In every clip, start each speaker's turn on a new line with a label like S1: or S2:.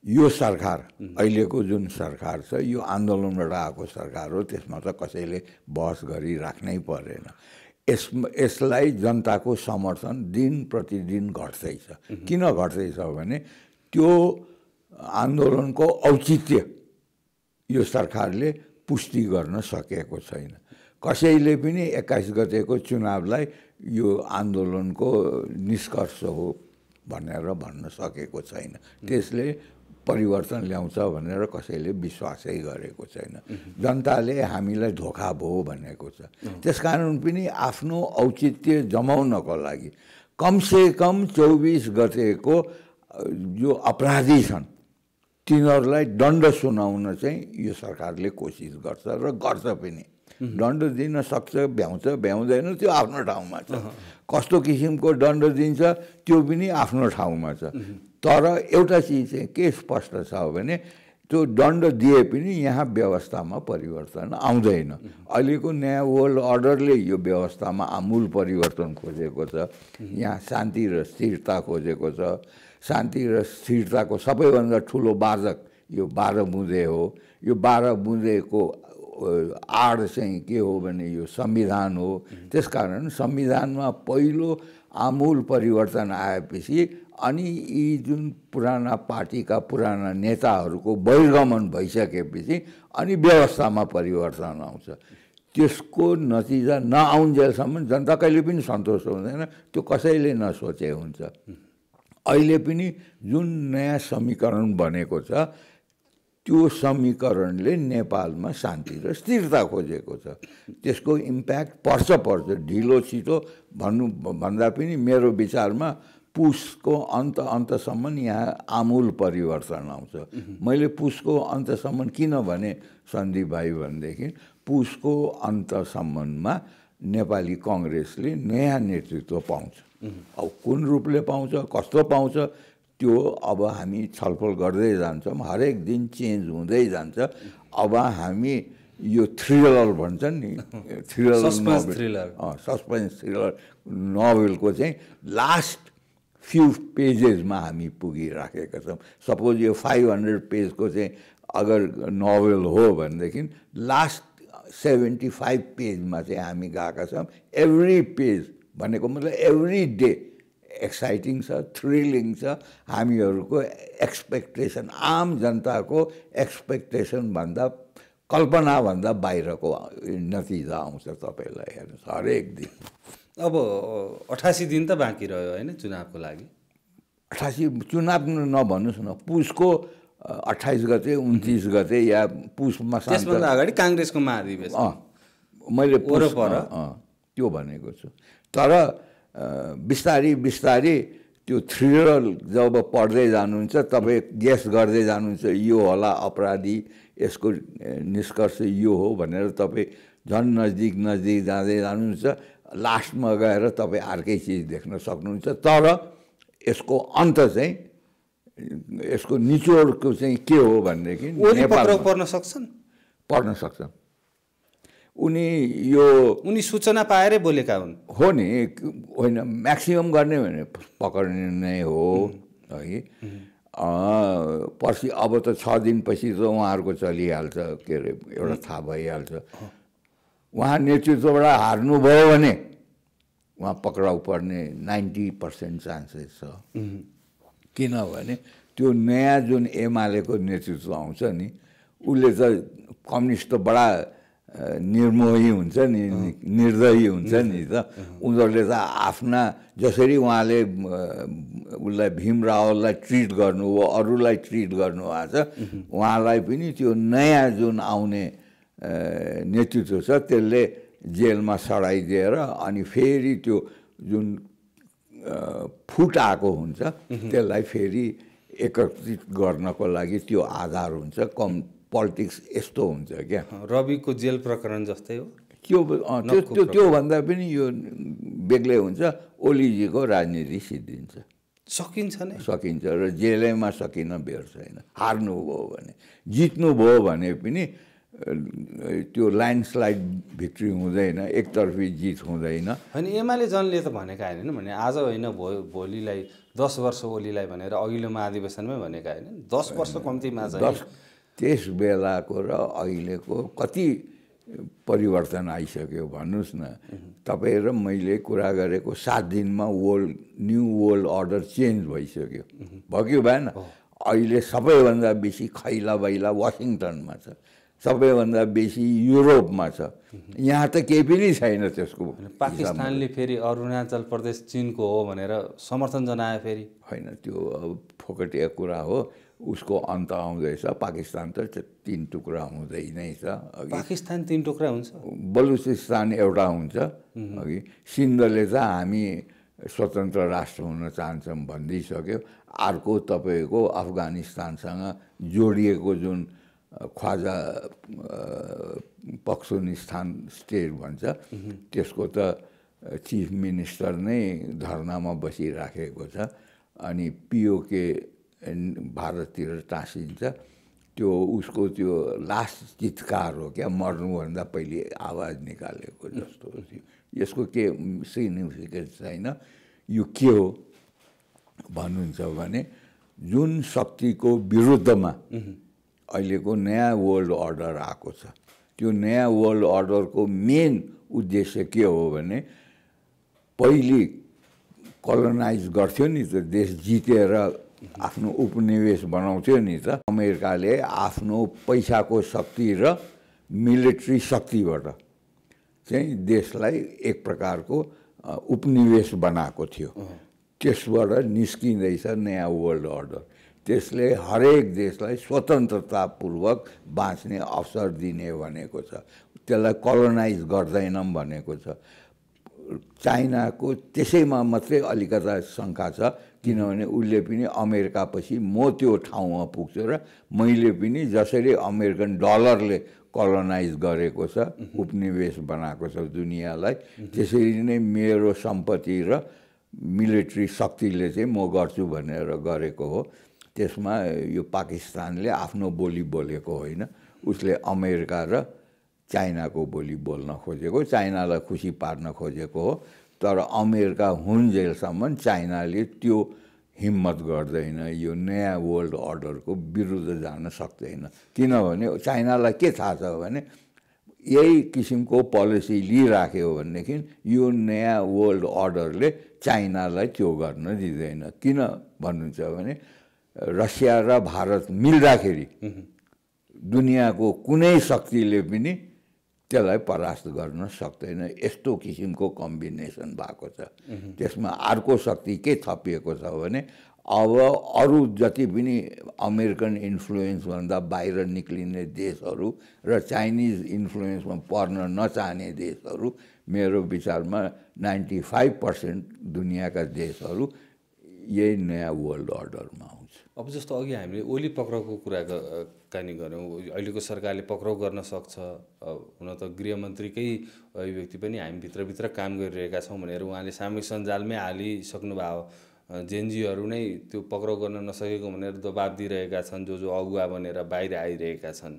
S1: यो सरकार अहिलेको जुन सरकार छ यो आन्दोलनबाट आएको सरकार हो, त्यसमा त कसैले बहस गरिराख्नै परेन। यसलाई जनताको समर्थन दिन प्रतिदिन घट्दैछ। किन घट्दैछ भने त्यो आन्दोलनको औचित्य यो सरकारले पुष्टि गर्न सकेको छैन। कसैले पनि 21 गतेको चुनावलाई यो आन्दोलनको निष्कर्ष हो भनेर भन्न सकेको छैन। त्यसले परिवर्तन ल्याउँछ भनेर कसैले विश्वासै गरेको छैन। जनताले हामीलाई धोका भयो भनेको छ। त्यसकारण पनि आफ्नो औचित्य जमाउनको लागि कमसेकम 24 गतेको जो अपराधी छन् तिनीहरूलाई दण्ड सुनाउन चाहिँ यो सरकारले कोसिस गर्छ र गर्छ पनि। दण्ड दिन सक्छ, भ्याउँछ भ्याउँदैन त्यो आफ्नो ठाउँमा छ। कस्तो किसिमको दण्ड दिन्छ त्यो पनि आफ्नो ठाउँमा छ। तर एउटा चिज चाहिँ के स्पष्ट छ भने त्यो दण्ड दिए पनि यहाँ व्यवस्थामा परिवर्तन आउँदैन। अहिलेको नयाँ वर्ल्ड अर्डरले यो व्यवस्थामा आमूल परिवर्तन खोजेको छ। यहाँ शान्ति र स्थिरता खोजेको छ। शान्ति र स्थिरताको सबैभन्दा ठुलो बाधक यो 12 बुँदे हो। यो 12 बुँदेको आड चाहिँ के हो भने यो संविधान हो। त्यसकारण संविधानमा पहिलो आमूल परिवर्तन आएपछि अनि यी जुन पुराना पार्टीका पुराना नेताहरूको बहिर्गमन भइसकेपछि अनि व्यवस्थामा परिवर्तन आउँछ। त्यसको नतिजा नआउन्जेलसम्म जनता कहिले पनि सन्तोष हुँदैन। त्यो कसैले नसोचे हुन्छ। अहिले पनि जुन नयाँ समीकरण बनेको छ त्यो समीकरणले नेपालमा शान्ति र स्थिरता खोजेको छ। त्यसको इम्प्याक्ट पर्छ ढिलो छिटो भन्दा पनि मेरो विचारमा पुसको अन्तसम्म यहाँ आमूल परिवर्तन आउँछ। मैले पुसको अन्तसम्म किन भने सन्दीप भाइ भनेदेखि पुसको अन्तसम्ममा नेपाली कङ्ग्रेसले नयाँ नेतृत्व पाउँछ। अब कुन रूपले पाउँछ, कस्तो पाउँछ त्यो अब हामी छलफल गर्दै जान्छौँ। हरेक दिन चेन्ज हुँदै जान्छ। अब हामी यो थ्रिलर भन्छन् नि, सस्पेन्स थ्रिलर नोभेलको चाहिँ लास्ट फ्यु पेजेसमा हामी पुगिराखेका छौँ। सपोज यो 500 पेजको चाहिँ अगर नोभेल हो भनेदेखि लास्ट 75 पेजमा चाहिँ हामी गएका छौँ। एभ्री पेज भनेको मतलब एभ्री डे एक्साइटिङ छ, थ्रिलिङ छ। हामीहरूको एक्सपेक्टेसन, आम जनताको एक्सपेक्टेसनभन्दा कल्पनाभन्दा बाहिरको नतिजा आउँछ। तपाईँलाई हेर्नुहोस् हरेक दिन।
S2: अब 88 दिन त बाँकी रह्यो होइन चुनावको लागि।
S1: 88 चुनाव नभन्नुहोस् न, पुसको 28 गते 29 गते या पुसमा
S2: त्यसभन्दा अगाडि काङ्ग्रेसको महाधिवेशन
S1: मैले त्यो भनेको छु। तर बिस्तारै त्यो थ्रिलर जब पढ्दै जानुहुन्छ तपाईँ गेस गर्दै जानुहुन्छ यो होला अपराधी, यसको निष्कर्ष यो हो भनेर तपाईँ झन् नजिक जाँदै जानुहुन्छ। लास्टमा गएर तपाईँ अर्कै चिज देख्न सक्नुहुन्छ। तर यसको अन्त चाहिँ यसको निचोडको चाहिँ के हो भनेदेखि
S2: नेपालमा पढ्न सक्छन्। उनी सूचना पाएरै बोलेका हुन्
S1: हो नि, होइन म्याक्सिमम गर्ने भने पक्रिने नै हो है। पछि अब त 6 दिनपछि त उहाँहरूको चलिहाल्छ, के अरे एउटा थाहा भइहाल्छ। उहाँ नेतृत्वबाट हार्नुभयो भने उहाँ पक्राउ पर्ने 90% चान्सेस छ। किनभने त्यो नयाँ जुन एमालेको नेतृत्व आउँछ नि उसले त कम्युनिस्ट त बडा निर्मोही हुन्छ नि, निर्दयी हुन्छ नि त। उनीहरूले त आफ्ना जसरी उहाँले उसलाई भीम रावललाई ट्रिट गर्नुभयो, अरूलाई ट्रिट गर्नुभएको छ, उहाँलाई पनि त्यो नयाँ जुन आउने नेतृत्व छ त्यसले जेलमा सडाइदिएर अनि फेरि त्यो जुन फुट आएको हुन्छ त्यसलाई फेरि एकत्रित गर्नको लागि त्यो आधार हुन्छ। पोलिटिक्स यस्तो हुन्छ क्या,
S2: रविको जेल प्रकरण जस्तै हो।
S1: त्योभन्दा पनि यो बेग्लै हुन्छ। ओलीजीको राजनीति सिद्धिन्छ, सकिन्छ र जेलैमा सकिन बेर छैन। हार्नुभयो भने, जित्नुभयो भने पनि त्यो ल्यान्डस्लाइड भिक्ट्री हुँदैन, एकतर्फी जित हुँदैन।
S2: होइन एमाले जनले त भनेका होइन भने आज होइन भोलिलाई 10 वर्ष ओलीलाई भनेर अघिल्लो महाधिवेशनमै भनेका होइन 10 वर्ष कम्तीमा चाहिँ
S1: त्यस बेलाको र अहिलेको कति परिवर्तन आइसक्यो भन्नुहोस् न। तपाईँ र मैले कुरा गरेको 7 दिनमा न्यू वर्ल्ड अर्डर चेन्ज भइसक्यो, भयो कि भएन? अहिले सबैभन्दा बेसी खैला बैला वासिङटनमा छ, सबैभन्दा बेसी युरोपमा छ, यहाँ त केही पनि छैन त्यसको।
S2: पाकिस्तानले फेरि अरुणाचल प्रदेश चिनको हो भनेर समर्थन जनायो फेरि।
S1: होइन, त्यो अब फोकटिया कुरा हो, उसको अन्त आउँदैछ। पाकिस्तान त 3 टुक्रा हुँदै नै छ।
S2: पाकिस्तान 3 टुक्रा हुन्छ,
S1: बलुचिस्तान एउटा हुन्छ। अघि सिन्धले त हामी स्वतन्त्र राष्ट्र हुन चाहन्छौँ भनिदिइसक्यो। अर्को तपाईँको अफगानिस्तानसँग जोडिएको जुन ख्वाजा पख्तुनिस्तान स्टेट भन्छ, त्यसको त चिफ मिनिस्टर नै धर्नामा बसिराखेको छ। अनि पिओके भारततिर टाँसिन्छ। त्यो उसको त्यो लास्ट चित्कार हो क्या, मर्नुभन्दा पहिले आवाज निकालेको जस्तो थियो। यसको के सिग्निफिकेन्स छैन। यो के हो भन्नुहुन्छ भने जुन शक्तिको विरुद्धमा अहिलेको नयाँ वर्ल्ड अर्डर आएको छ, त्यो नयाँ वर्ल्ड अर्डरको मेन उद्देश्य के हो भने पहिले कलोनाइज गर्थ्यो नि त, देश जितेर आफ्नो उपनिवेश बनाउँथ्यो नि त। अमेरिकाले आफ्नो पैसाको शक्ति र मिलिट्री शक्तिबाट चाहिँ देशलाई एक प्रकारको उपनिवेश बनाएको थियो। त्यसबाट निस्किँदैछ नयाँ वर्ल्ड अर्डर। त्यसले हरेक देशलाई स्वतन्त्रतापूर्वक बाँच्ने अवसर दिने भनेको छ, त्यसलाई कलोनाइज गर्दैनौँ भनेको छ। चाइनाको त्यसैमा मात्रै अलिकता शङ्का छ, किनभने उसले पनि अमेरिकापछि म त्यो ठाउँमा पुग्छु र मैले पनि जसरी अमेरिकन डलरले कलोनाइज गरेको छ, उपनिवेश बनाएको छ दुनियाँलाई, त्यसरी नै मेरो सम्पत्ति र मिलिट्री शक्तिले चाहिँ म गर्छु भनेर गरेको हो। त्यसमा यो पाकिस्तानले आफ्नो बोली बोलेको होइन, उसले अमेरिका र चाइनाको बोली बोल्न खोजेको, चाइनालाई खुसी पार्न खोजेको हो। तर अमेरिका हुन्जेलसम्म चाइनाले त्यो हिम्मत गर्दैन, यो नयाँ वर्ल्ड अर्डरको विरुद्ध जान सक्दैन। किनभने चाइनालाई के थाहा छ भने यही किसिमको पोलिसी लिइराख्यो भनेदेखि यो नयाँ वर्ल्ड अर्डरले चाइनालाई त्यो गर्न दिँदैन। किन भन्नुहुन्छ भने रसिया र भारत मिल्दाखेरि दुनियाँको कुनै शक्तिले पनि त्यसलाई परास्त गर्न सक्दैन। यस्तो किसिमको कम्बिनेसन भएको छ। त्यसमा अर्को शक्ति के थपिएको छ भने अब अरू जति पनि अमेरिकन इन्फ्लुएन्सभन्दा बाहिर निक्लिने देशहरू र चाइनिज इन्फ्लुएन्समा पर्न नचाहने देशहरू, मेरो विचारमा 95% दुनियाँका देशहरू यही नयाँ वर्ल्ड अर्डरमा आउँछ।
S2: अब जस्तो अघि हामीले ओली पक्राउको कुराकानी गऱ्यौँ, अहिलेको सरकारले पक्राउ गर्न सक्छ। हुन त गृहमन्त्रीकै अभिव्यक्ति पनि हामी भित्रभित्र काम गरिरहेका छौँ भनेर उहाँले सामूहिक सञ्जालमै हालिसक्नु भयो। जेएनजीहरू नै त्यो पक्राउ गर्न नसकेको भनेर दबाब दिइरहेका छन्, जो अगुवा बनेर बाहिर आइरहेका छन्।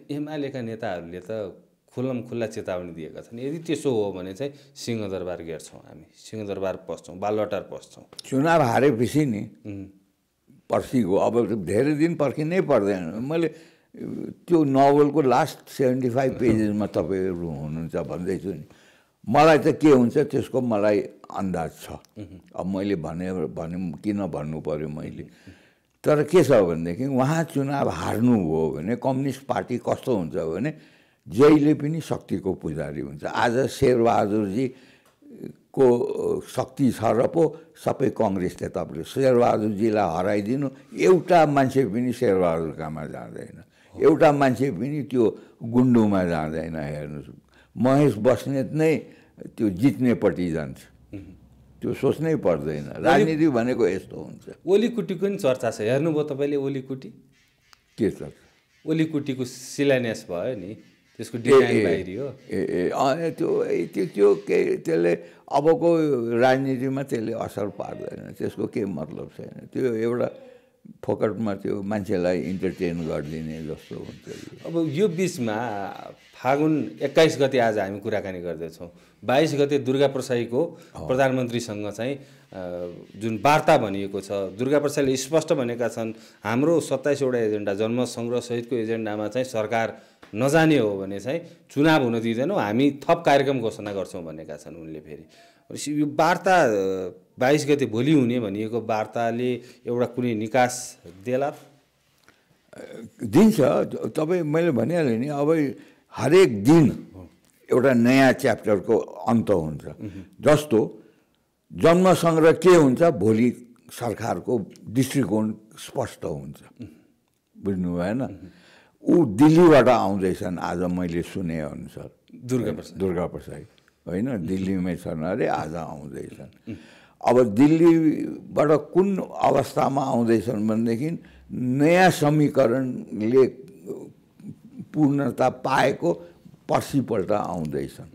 S2: एमालेका नेताहरूले त खुल्ला चेतावनी दिएका छन्, यदि त्यसो हो भने चाहिँ सिंहदरबार घेर्छौँ, हामी सिंहदरबार पस्छौँ, बालवाटार पस्छौँ।
S1: चुनाव हारेपछि नि पर्सिको अब धेरै दिन पर्खिनै पर्दैन। मैले त्यो नोभलको लास्ट 75 पेजेसमा तपाईँहरू हुनुहुन्छ भन्दैछु नि, मलाई त के हुन्छ त्यसको मलाई अन्दाज छ। अब मैले भने किन भन्नु पर्यो मैले। तर के छ भनेदेखि उहाँ चुनाव हार्नुभयो भने कम्युनिस्ट पार्टी कस्तो हुन्छ भने जहिले पनि शक्तिको पुजारी हुन्छ। आज शेरबहादुरजीको शक्ति छ र पो सबै कङ्ग्रेसले तपाईँले शेरबहादुरजीलाई हराइदिनु, एउटा मान्छे पनि शेरबहादुरकामा जाँदैन, एउटा मान्छे पनि त्यो गुन्डुमा जाँदैन। हेर्नुहोस्, महेश बस्नेत नै त्यो जित्नेपट्टि जान्छ, त्यो सोच्नै पर्दैन। राजनीति भनेको यस्तो हुन्छ।
S2: ओलीकुटीको नि चर्चा छ, हेर्नुभयो तपाईँले ओलीकुटी?
S1: के छ?
S2: ओलीकुटीको शिलान्यास भयो नि, त्यसको डिजाइन बाहिरियो।
S1: त्यो के त्यसले अबको राजनीतिमा त्यसले असर पार्दैन, त्यसको केही मतलब छैन। त्यो एउटा फोकटमा त्यो मान्छेलाई इन्टरटेन गरिदिने जस्तो हुन्छ।
S2: अब यो बिचमा फागुन 21 गते आज हामी कुराकानी गर्दैछौँ। 22 गते दुर्गा प्रसाईको प्रधानमन्त्रीसँग चाहिँ जुन वार्ता भनिएको छ, दुर्गा प्रसाईले स्पष्ट भनेका छन् हाम्रो 27 वटा एजेन्डा जन्म सङ्ग्रह सहितको एजेन्डामा चाहिँ सरकार नजाने हो भने चाहिँ चुनाव हुन दिँदैनौँ, हामी थप कार्यक्रम घोषणा गर्छौँ भनेका छन् उनले। फेरि यो वार्ता 22 गते भोलि हुने भनिएको वार्ताले एउटा कुनै निकास देला?
S1: दिन्छ। तपाईँ मैले भनिहालेँ नि, अब हरेक दिन एउटा नयाँ च्याप्टरको अन्त हुन्छ। जस्तो जन्म सङ्ग्रह के हुन्छ, भोलि सरकारको दृष्टिकोण स्पष्ट हुन्छ। बुझ्नु भएन? ऊ दिल्लीबाट आउँदैछन् आज मैले सुने अनुसार, दुर्गा प्रसाई होइन, दिल्लीमै छन् अरे, आज आउँदैछन्। अब दिल्लीबाट कुन अवस्थामा आउँदैछन् भनेदेखि नयाँ समीकरणले पूर्णता पाएको पर्सिपल्ट आउँदैछन्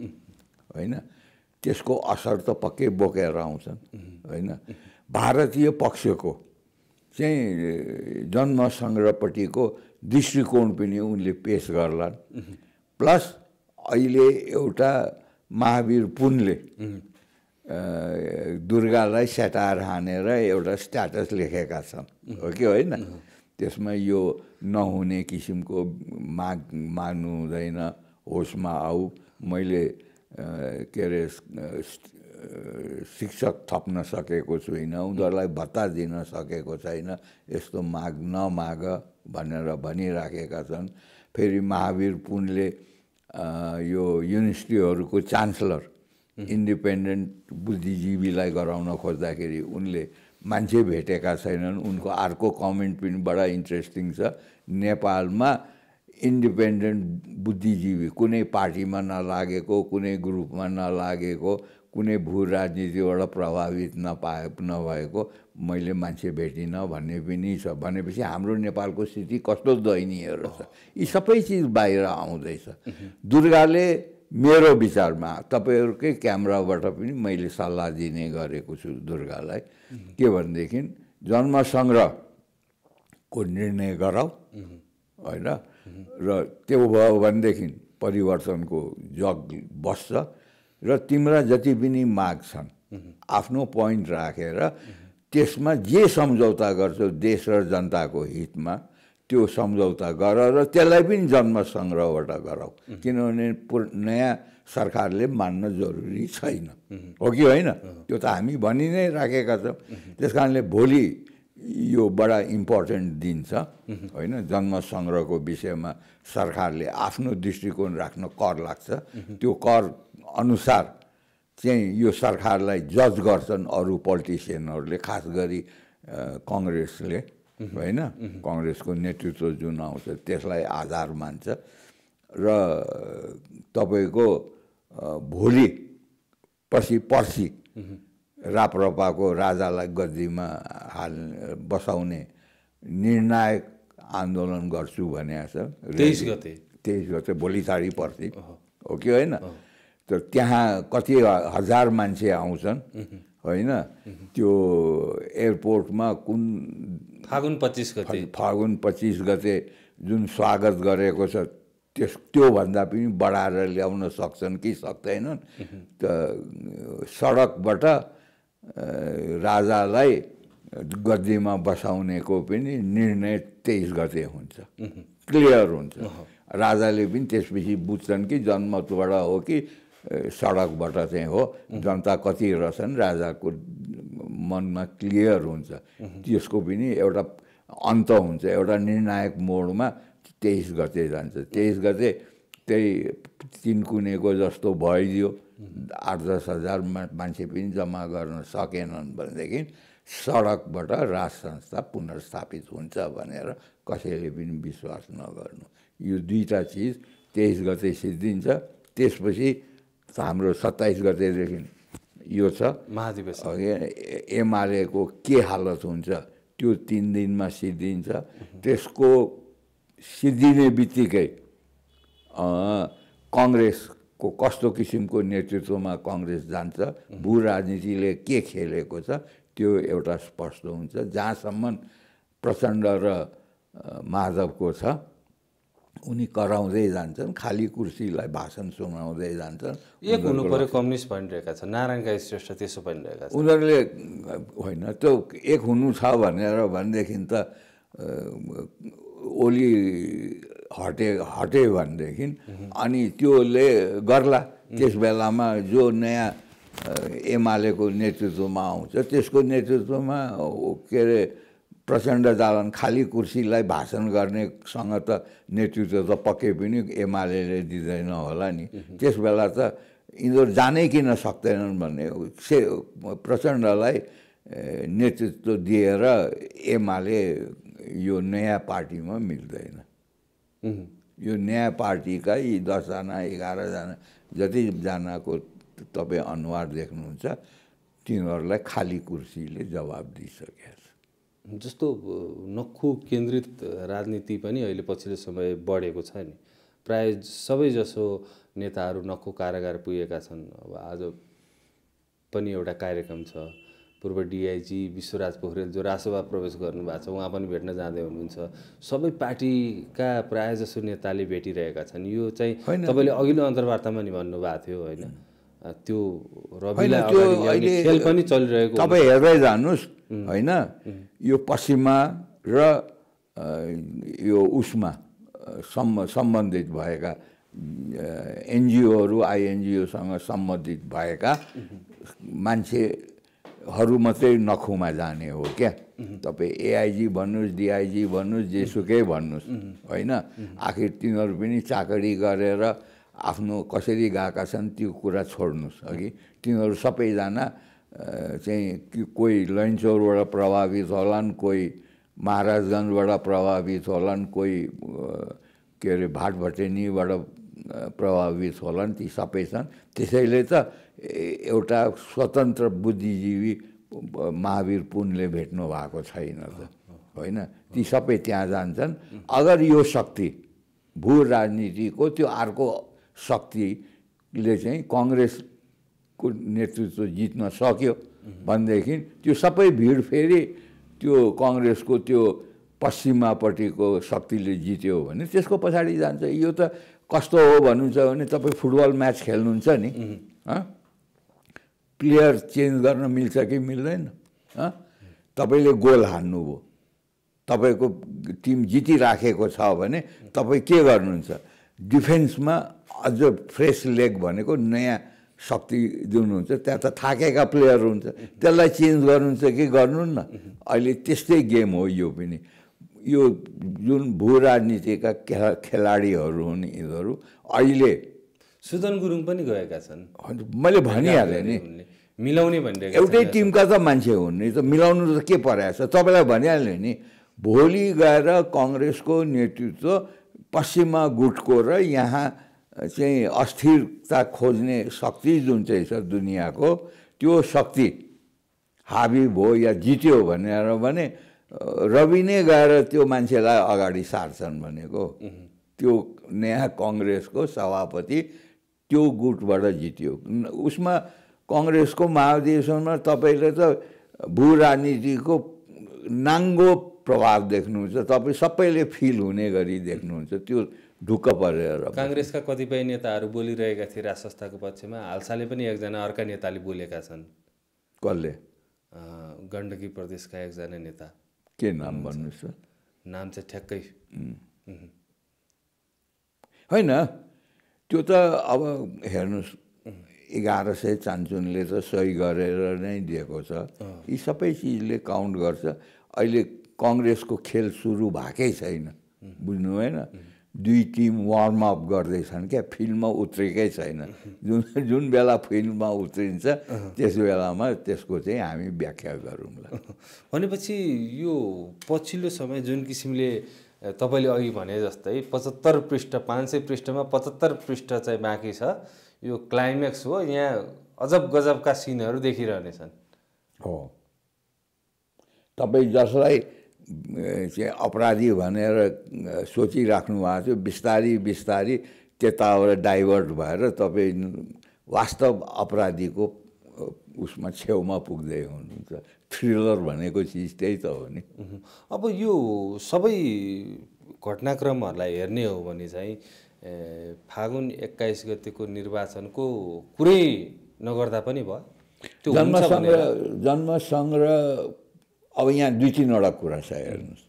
S1: होइन। त्यसको असर त पक्कै बोकेर आउँछन् होइन। भारतीय पक्षको चाहिँ जन्म सङ्ग्रहपट्टिको दृष्टिकोण पनि उनले पेस गर्लान्। प्लस अहिले एउटा महावीर पुनले दुर्गालाई सेटार हानेर एउटा स्ट्याटस लेखेका छन्, हो कि होइन? त्यसमा यो नहुने किसिमको माग्नु हुँदैन, होसमा आऊ, मैले के अरे शिक्षक थप्न सकेको छुइनँ, उनीहरूलाई भत्ता दिन सकेको छैन, यस्तो नमाग भनेर भनिराखेका छन्। फेरि महावीर पुनले यो युनिभर्सिटीहरूको चान्सलर इन्डिपेन्डेन्ट बुद्धिजीवीलाई गराउन खोज्दाखेरि उनले मान्छे भेटेका छैनन्। उनको अर्को कमेन्ट पनि बडा इन्ट्रेस्टिङ छ, नेपालमा इन्डिपेन्डेन्ट बुद्धिजीवी कुनै पार्टीमा नलागेको, कुनै ग्रुपमा नलागेको, कुनै भू राजनीतिबाट प्रभावित नभएको मैले मान्छे भेटिनँ भन्ने पनि छ। भनेपछि हाम्रो नेपालको स्थिति कस्तो दयनीय रहेछ। यी सबै चिज बाहिर आउँदैछ। दुर्गाले मेरो विचारमा, तपाईँहरूकै क्यामेराबाट पनि मैले सल्लाह दिने गरेको छु दुर्गालाई, के भनेदेखि जन्म सङ्ग्रहको निर्णय गराऊ होइन, र त्यो भयो भनेदेखि परिवर्तनको जग बस्छ। र तिम्रा जति पनि माग छन् आफ्नो पोइन्ट राखेर त्यसमा जे सम्झौता गर्छौ देश र जनताको हितमा त्यो सम्झौता गर र त्यसलाई पनि जन्म सङ्ग्रहबाट गराऊ। किनभने नयाँ सरकारले मान्न जरुरी छैन, हो कि होइन? त्यो त हामी भनि नै राखेका छौँ। त्यस कारणले भोलि यो बडा इम्पोर्टेन्ट दिन छ होइन। जन्म सङ्ग्रहको विषयमा सरकारले आफ्नो दृष्टिकोण राख्न कर लाग्छ। त्यो कर अनुसार चाहिँ यो सरकारलाई जज गर्छन् अरू पोलिटिसियनहरूले, खास गरी कङ्ग्रेसले होइन। कङ्ग्रेसको नेतृत्व जुन आउँछ त्यसलाई आधार मान्छ। र तपाईँको भोलि पर्सि राप्रपाको राजालाई गद्दीमा बसाउने निर्णायक आन्दोलन गर्छु भनेको छ। 23 गते भोलि तारिक पर्सि, हो कि होइन? त त्यहाँ कति हजार मान्छे आउँछन् होइन। त्यो एयरपोर्टमा कुन
S2: फागुन
S1: 25 गते जुन स्वागत गरेको छ त्योभन्दा पनि बढाएर ल्याउन सक्छन् कि सक्दैनन्। त सडकबाट राजालाई गद्दीमा बसाउनेको पनि निर्णय 23 गते हुन्छ, क्लियर हुन्छ। राजाले पनि त्यसपछि बुझ्छन् कि जनमतबाट हो कि सडकबाट चाहिँ हो, जनता कति रहेछन् राजाको मनमा क्लियर हुन्छ। त्यसको पनि एउटा अन्त हुन्छ, एउटा निर्णायक मोडमा 23 गते जान्छ। 23 गते त्यही तिनकुनेको जस्तो भइदियो, 8-10 हजार मान्छे पनि जम्मा गर्न सकेनन् भनेदेखि सडकबाट राज संस्था पुनर्स्थापित हुन्छ भनेर कसैले पनि विश्वास नगर्नु। यो दुईवटा चिज 23 गते सिद्धिन्छ। त्यसपछि हाम्रो 27 गतेदेखि यो छ
S2: महाधिवेशन,
S1: एमालेको के हालत हुन्छ त्यो 3 दिनमा सिद्धिन्छ। त्यसको सिद्धिने बित्तिकै कङ्ग्रेसको कस्तो किसिमको नेतृत्वमा कङ्ग्रेस जान्छ, भू राजनीतिले के खेलेको छ त्यो एउटा स्पष्ट हुन्छ। जहाँसम्म प्रचण्ड र माधवको छ। उनी कराउँदै जान्छन्, खाली कुर्सीलाई भाषण सुनाउँदै जान्छन्।
S2: एक हुनु पर्यो कम्युनिस्ट भनिरहेका छन्, नारायण काजी श्रेष्ठ त्यसो भनिरहेका छन्।
S1: उनीहरूले होइन त्यो एक हुनु छ भनेदेखि त ओली हटे भनेदेखि अनि त्योले गर्ला। त्यस बेलामा जो नयाँ एमालेको नेतृत्वमा आउँछ त्यसको नेतृत्वमा के अरे प्रचण्ड जालान्। खाली कुर्सीलाई भाषण गर्नेसँग त नेतृत्व त पक्कै पनि एमाले दिँदैन होला नि। त्यस बेला त यिनीहरू जानै किन सक्दैनन् भन्ने प्रचण्डलाई नेतृत्व दिएर एमाले यो नयाँ पार्टीमा मिल्दैन। यो नयाँ पार्टीका यी 10 जना 11 जना जतिजनाको तपाईँ अनुहार देख्नुहुन्छ तिनीहरूलाई खाली कुर्सीले जवाब दिइसकेको छ।
S2: जस्तो नक्खु केन्द्रित राजनीति पनि अहिले पछिल्लो समय बढेको छ नि। प्राय सबैजसो नेताहरू नक्खु कारागार पुगेका छन्। अब आज पनि एउटा कार्यक्रम छ, पूर्व डिआइजी विश्वराज पोखरेल जो रासोभा प्रवेश गर्नुभएको छ, उहाँ पनि भेट्न जाँदै हुनुहुन्छ। सबै पार्टीका प्रायःजसो नेताले भेटिरहेका छन्। यो चाहिँ तपाईँले अघिल्लो अन्तर्वार्तामा नि भन्नुभएको थियो होइन, त्यो रविलाई अगाडि ल्याउने खेल पनि चलिरहेको।
S1: तपाईँ हेर्दै जानुहोस् होइन, यो पश्चिममा र यो उसमा सम्बन्धित भएका एनजिओहरू आइएनजिओसँग सम्बन्धित भएका मान्छेहरू मात्रै नखुमा जाने हो क्या। तपाईँ एआइजी भन्नुहोस्, डिआइजी भन्नुहोस्, जेसुकै भन्नुहोस् होइन, आखिर तिनीहरू पनि चाकरी गरेर आफ्नो कसरी गएका छन् त्यो कुरा छोड्नुहोस् अघि। तिनीहरू सबैजना चाहिँ कोही लैनचौरबाट प्रभावित होलान्, कोही महाराजगञ्जबाट प्रभावित होलान्, कोही के अरे भाटभटेनीबाट प्रभावित होलान्, ती सबै छन्। त्यसैले त एउटा स्वतन्त्र बुद्धिजीवी महावीर पुनले भेट्नु भएको छैन त होइन। ती सबै त्यहाँ जान्छन्। अगर यो शक्ति भू राजनीतिको त्यो अर्को शक्तिले चाहिँ कङ्ग्रेसको नेतृत्व जित्न सक्यो भनेदेखि त्यो सबै भिड फेरि त्यो कङ्ग्रेसको त्यो पश्चिमापट्टिको शक्तिले जित्यो भने त्यसको पछाडि जान्छ। यो त कस्तो हो भन्नुहुन्छ भने तपाईँ फुटबल म्याच खेल्नुहुन्छ नि, प्लेयर चेन्ज गर्न मिल्छ कि मिल्दैन? तपाईँले गोल हान्नुभयो, तपाईँको टिम जितिराखेको छ भने तपाईँ के गर्नुहुन्छ? डिफेन्समा अझ फ्रेस लेग भनेको नयाँ शक्ति दिनुहुन्छ। त्यहाँ त थाकेका प्लेयर हुन्छ, त्यसलाई चेन्ज गर्नुहुन्छ कि गर्नुहुन्न? अहिले त्यस्तै गेम हो यो पनि। यो जुन भू राजनीतिका खेलाडीहरू हुन् यिनीहरू अहिले
S2: सुदन गुरुङ पनि गएका छन्।
S1: मैले भनिहालेँ नि,
S2: मिलाउने भनिरहेको
S1: एउटै टिमका त मान्छे हुन् नि, त मिलाउनु त के परेको छ? तपाईँलाई भनिहालेँ नि, भोलि गएर कङ्ग्रेसको नेतृत्व पश्चिमा गुटको र यहाँ चाहिँ अस्थिरता खोज्ने शक्ति जुन चाहिँ छ दुनियाँको, त्यो शक्ति हाबी भयो या जित्यो भने रवि नै गएर त्यो मान्छेलाई अगाडि सार्छन् भनेको। त्यो नयाँ कङ्ग्रेसको सभापति त्यो गुटबाट जित्यो। उसमा कङ्ग्रेसको महाधिवेशनमा तपाईँले त भू राजनीतिको नाङ्गो प्रभाव देख्नुहुन्छ। तपाईँ सबैले फिल हुने गरी देख्नुहुन्छ। त्यो ढुक्क परेर
S2: काङ्ग्रेसका कतिपय नेताहरू बोलिरहेका थिए राज संस्थाको पक्षमा। हालसालै पनि एकजना अर्का नेताले बोलेका छन्।
S1: कसले?
S2: गण्डकी प्रदेशका एकजना नेता।
S1: के नाम भन्नुहोस्?
S2: नाम चाहिँ ठ्याक्कै
S1: होइन। त्यो त अब हेर्नुहोस्, 1100 चान्चुनले त सही गरेर नै दिएको छ। यी सबै चिजले काउन्ट गर्छ। अहिले कङ्ग्रेसको खेल सुरु भएकै छैन, बुझ्नु भएन? दुई टिम वार्म अप गर्दैछन् क्या, फिल्डमा उत्रेकै छैन। जुन बेला फिल्डमा उत्रिन्छ त्यस बेलामा त्यसको चाहिँ हामी व्याख्या गरौँला।
S2: भनेपछि यो पछिल्लो समय जुन किसिमले तपाईँले अघि भने जस्तै 75 पृष्ठ 500 पृष्ठमा 75 पृष्ठ चाहिँ बाँकी छ, यो क्लाइम्याक्स हो। यहाँ अजब गजबका सिनहरू देखिरहनेछन्।
S1: हो, तपाईँ जसलाई चाहिँ अपराधी भनेर सोचिराख्नु भएको थियो, बिस्तारी बिस्तारी त्यताबाट डाइभर्ट भएर तपाईँ वास्तव अपराधीको उसमा छेउमा पुग्दै हुनुहुन्छ। थ्रिलर भनेको चिज त्यही त हो नि।
S2: अब यो सबै घटनाक्रमहरूलाई हेर्ने हो भने चाहिँ फागुन 21 गतेको निर्वाचनको कुरै नगर्दा पनि भयो। त्यो
S1: जन्मसङ्ग्रह अब यहाँ 2-3वटा कुरा छ हेर्नुहोस्।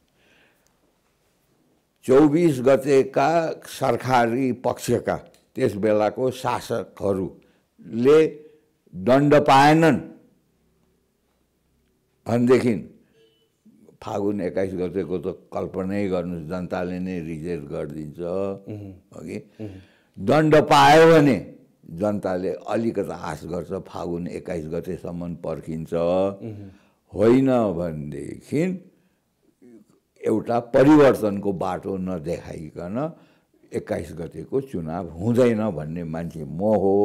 S1: 24 गतेका सरकारी पक्षका त्यस बेलाको शासकहरूले दण्ड पाएनन् भनेदेखि फागुन 21 गतेको त कल्पनै गर्नुहोस्, जनताले नै रिजेक्ट गरिदिन्छ अघि। दण्ड पायो भने जनताले अलिकति आश गर्छ फागुन 21 गतेसम्म पर्खिन्छ। होइन भनेदेखि एउटा परिवर्तनको बाटो नदेखाइकन 21 गतेको चुनाव हुँदैन भन्ने मान्छे म हो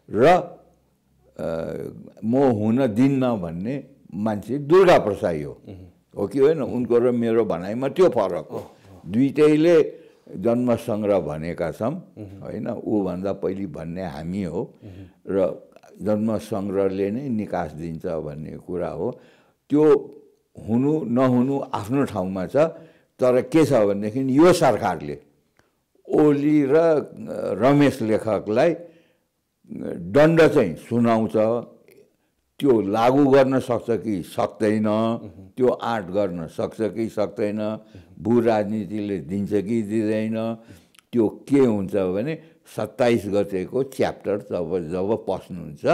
S1: र म हुन दिन्न भन्ने मान्छे दुर्गा प्रसाई हो कि होइन? उनको र मेरो भनाइमा त्यो फरक हो। दुइटैले जन्मसङ्ग्रह भनेका छौँ होइन, ऊभन्दा पहिले भन्ने हामी हो र जन्मसङ्ग्रहले नै निकास दिन्छ भन्ने कुरा हो। त्यो हुनु नहुनु आफ्नो ठाउँमा छ, तर के छ भनेदेखि यो सरकारले ओली र रमेश लेखकलाई दण्ड चाहिँ सुनाउँछ। त्यो लागू गर्न सक्छ कि सक्दैन, त्यो आँट गर्न सक्छ कि सक्दैन, भू राजनीतिले दिन्छ कि दिँदैन, त्यो के हुन्छ भने 27 गतेको च्याप्टर जब पस्नुहुन्छ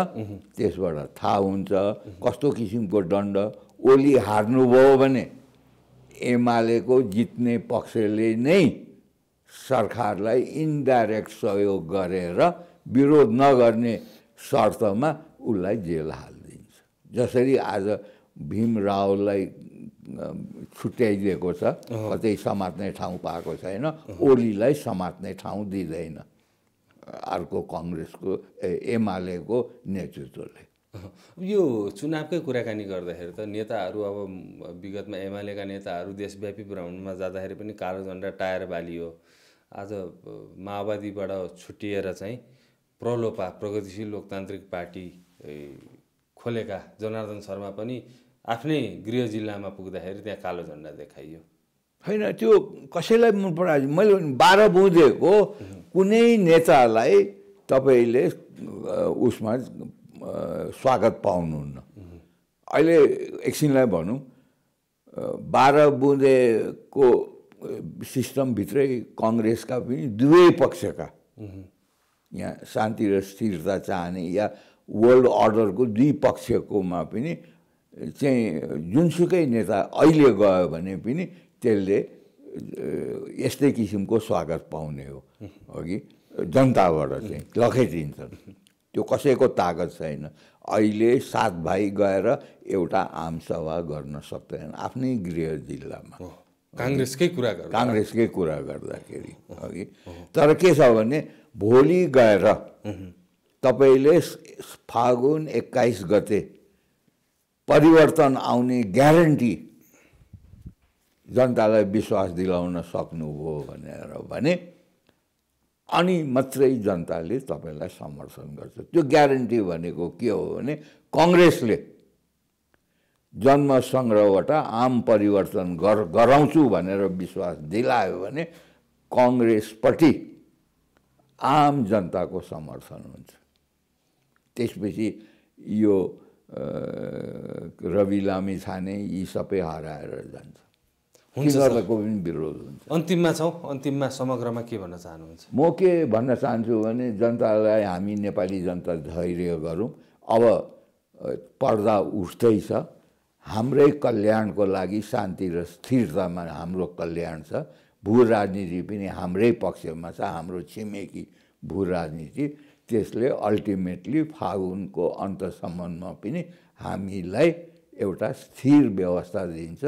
S1: त्यसबाट थाहा हुन्छ कस्तो किसिमको दण्ड। ओली हार्नुभयो भने एमालेको जित्ने पक्षले नै सरकारलाई इन्डाइरेक्ट सहयोग गरेर विरोध नगर्ने शर्तमा उसलाई जेल हालिदिन्छ। जसरी आज भीम रावलाई छुट्याइदिएको छ, कतै समात्ने ठाउँ पाएको छैन, ओलीलाई समात्ने ठाउँ दिँदैन अर्को कङ्ग्रेसको एमालेको नेतृत्वले।
S2: यो चुनावकै कुराकानी गर्दाखेरि त नेताहरू अब विगतमा एमालेका नेताहरू देशव्यापी भ्रमणमा जाँदाखेरि पनि कालो झन्डा टायर बालियो। आज माओवादीबाट छुट्टिएर चाहिँ प्रलोपा प्रगतिशील लोकतान्त्रिक पार्टी खोलेका जनार्दन शर्मा पनि आफ्नै गृह जिल्लामा पुग्दाखेरि त्यहाँ कालो झन्डा देखाइयो।
S1: होइन, त्यो कसैलाई मन परायो? मैले 12 बुँदेको कुनै नेतालाई तपाईँले उसमा स्वागत पाउनुहुन्न। अहिले एकछिनलाई भनौँ, 12 बुँदेको सिस्टमभित्रै कङ्ग्रेसका पनि दुवै पक्षका यहाँ शान्ति र स्थिरता चाहने या वर्ल्ड अर्डरको दुई पक्षकोमा पनि चाहिँ जुनसुकै नेता अहिले गयो भने पनि त्यसले यस्तै किसिमको स्वागत पाउने हो अघि जनताबाट चाहिँ लखेटिन्छन्। त्यो कसैको तागत छैन। अहिले 7 भाइ गएर एउटा आमसभा गर्न सक्दैन आफ्नै गृह जिल्लामा,
S2: काङ्ग्रेसकै
S1: कुरा गर्दाखेरि अघि। तर के छ भने भोलि गएर तपाईँले फागुन 21 गते परिवर्तन आउने ग्यारेन्टी जनतालाई विश्वास दिलाउन सक्नुभयो भने अनि मात्रै जनताले तपाईँलाई समर्थन गर्छ। त्यो ग्यारेन्टी भनेको के हो भने कङ्ग्रेसले जन्मसङ्ग्रहबाट आम परिवर्तन गराउँछु भनेर विश्वास दिलायो भने कङ्ग्रेसपट्टि आम जनताको समर्थन हुन्छ। त्यसपछि यो रवि लामिछाने यी सबै हराएर जान्छ, तिनीहरूको पनि विरोध हुन्छ।
S2: अन्तिममा समग्रमा के भन्न चाहनुहुन्छ?
S1: म के भन्न चाहन्छु भने जनतालाई हामी नेपाली जनता धैर्य गरौँ। अब पर्दा उठ्दैछ, हाम्रै कल्याणको लागि शान्ति र स्थिरतामा हाम्रो कल्याण छ। भू राजनीति पनि हाम्रै पक्षमा छ, हाम्रो छिमेकी भू राजनीति। त्यसले अल्टिमेटली फागुनको अन्तसम्ममा पनि हामीलाई एउटा स्थिर व्यवस्था दिन्छ।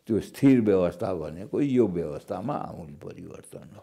S1: त्यो स्थिर व्यवस्था भनेको यो व्यवस्थामा आमूल परिवर्तन हो।